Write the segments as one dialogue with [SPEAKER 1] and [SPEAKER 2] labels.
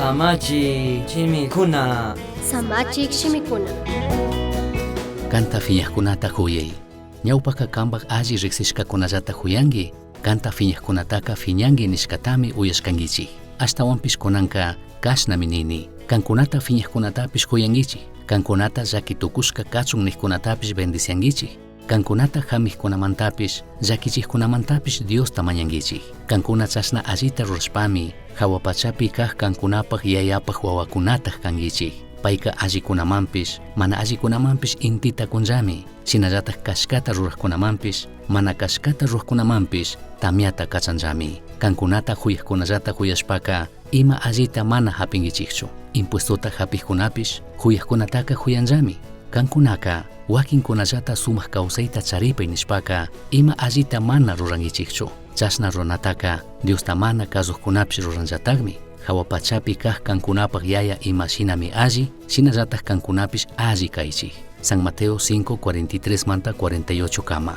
[SPEAKER 1] Samachik shimikuna.
[SPEAKER 2] Samachik shimikuna.
[SPEAKER 3] Canta fiñajcunata juyai. Ñawpaka kambaj alli rijsishkakunallata juyanki, kanta fiñajkunataka fiñanki nishkatami uyashkankichik. Ashtawanpish kunanka kashnami nini, kankunata fiñajkunatapish juyankichik, kankunata llaki tukushka kachun nijkunatapish bendiciankichik, kankunata jamijkunamantapish llakichijkunamantapish Diosta mañankichik. Kankuna chashna allita rurashpami jahua pachapi kaj kankunapaj yayapaj wawakunataj kankichik. Payka allikunamanpish mana allikunamanpish intita kunllami, shinallataj kashkata rurajkunamanpish mana kashkata rurajkunamanpish tamyata kachanllami. Kankunata juyajkunallata juyashpaka ima allita mana japinkichikchu. Impuestota japijkunapish juyajkunataka juyanllami. Kankunaka wakinkunallata sumak kawsayta charipay nishpaka ima allita mana rurankichikchu. Chashna runataka Diosta mana kazujkunapish ruranllatakmi. Jahua pachapi kaj kankunapaj yaya ima shinami alli, shinallataj kankunapish alli kaychik. San Mateo 5, 43 manta 48 kama.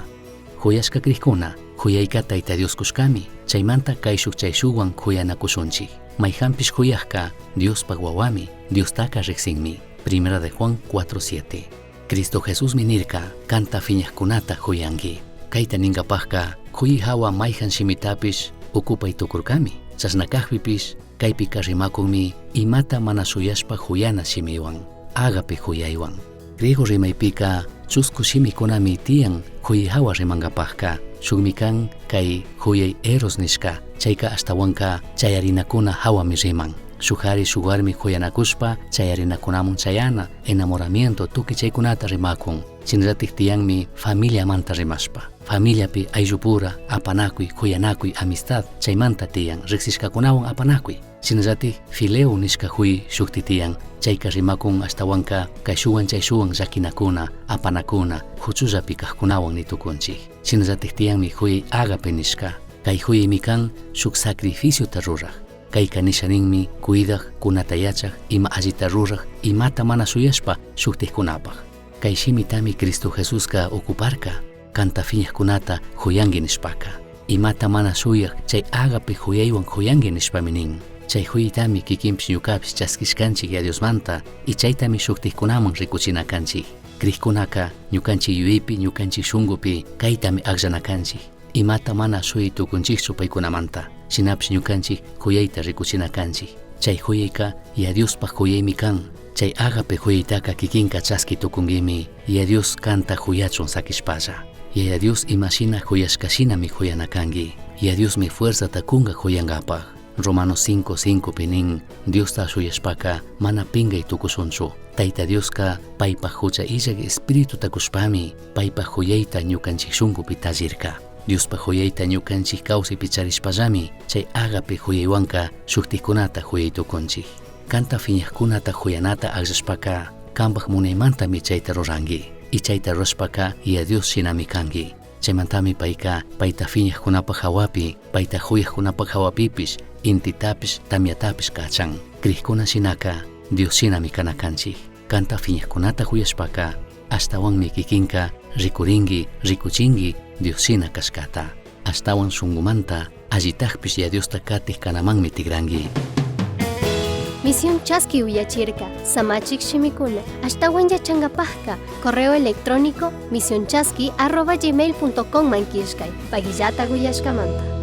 [SPEAKER 3] Juyashka crijkuna, juyayka Tayta Dios kushkami, chaymanta kayshuk chayshuwan juyanakushunchik. Mayjanpish juyajka Diospaj wawami, Diostaka riksinmi. Primera de Juan 4:7. Cristo Jesusmi nirka, kanta fiñajkunata juyanki. Kayta ninkapajka, juyi hawa mayjan shimitapish ukupay tukurkami. Chashna kajpipish, kaypika rimakunmi imata mana shuyashpa juyana shimiwan, ágape juyaywan. Griego rimaypika chusku shimikunami tiyan juyi hawa rimankapajka. Shukmi kan kay juyay eros nishka, chayka ashtawanka chayarinakuna hawami riman. Shuk jari shuk warmi juyanakushpa chayarinakunamun chayana, enamoramiento tukuy chaykunata rimakun. Shinallatik tiyanmi familiamanta rimashpa. Familiapi ayllupura apanakuy, juyanakuy, amistad chaymanta tiyan, riksishkakunawan apanakuy. Shinallatik fileo nishka juy shukti tiyan, chayka rimakun ashtawanka kayshuwan chayshuwan llakinakuna, apanakuna, huchullapi kajkunawan nitukunchik. Shinallatik tiyanmi juy ágape nishka, kay juymi kan shuk sacrificiota ruraj. Kayka nisha ninmi cuidaj, kunata yachaj, ima allita ruraj, imata mana shuyashpa shuktikkunapaj. Kay shimitami Cristo Jesuska ocuparka, kanta fiñajkunata juyanki nishpaka. Imata mana shuyaj chay ágape juyaywan juyanki nishpami nin. Chay juyitami kikinpish ñukapish chaskishkanchik ya Diosmanta y chaytami shuktikkunaman rikuchina kanchik. Crijkunaka ñukanchik yuyaypi ñukanchik shunkupi kaytami akllana kanchik. Imata mana shuyi tukunchikchu paykunamanta. Shinapish ñukanchik juyayta rikuchina kanchik. Chay juyayka ya Diospaj juyaymi kan. Chay ágape juyaytaka kikinka chaski tukunkimi ya Dios kanta juyachun sakishpalla. Yaya Dios imashina juyashkashinami juyana kanki. Ya Diosmi fuerzata kunka juyankapaj. Romanos 5:5 pi nin, Diosta shuyashpaka mana pingay tukushunchu. Tayta Dioska paypaj hucha illak espirituta kushpami paypaj juyayta ñukanchik shunkupi tallirka. Diospaj juyayta ñukanchik kawsaypi charishpallami chay ágape juyaywanka shuktikkunata juyay tukunchik. Kanta fiñajkunata juyanata akllashpaka kanpaj munaymantami chayta ruranki. Y chayta rurashpaka ya Dios shinami kanki. Chaymantami payka payta fiñajkunapaj hawapi, payta juyajkunapaj hawapipish, intitapish, tamyatapish kachan. Crijkuna shinaka Dios shinami kana kanchik. Kanta fiñajkunata juyashpaka ashtawanmi kikinka rikurinki, rikuchinki Dios shina kashkata. Ashtawan shunkumanta allitajpish ya Diosta katij kanamanmi tigranki.
[SPEAKER 2] Misión Chaski uyachirka, Samachik shimikuna, ashtawan yachankapajka, correo electrónico misionchaski@gmail.com man killkay, pagillata uyashkamanta.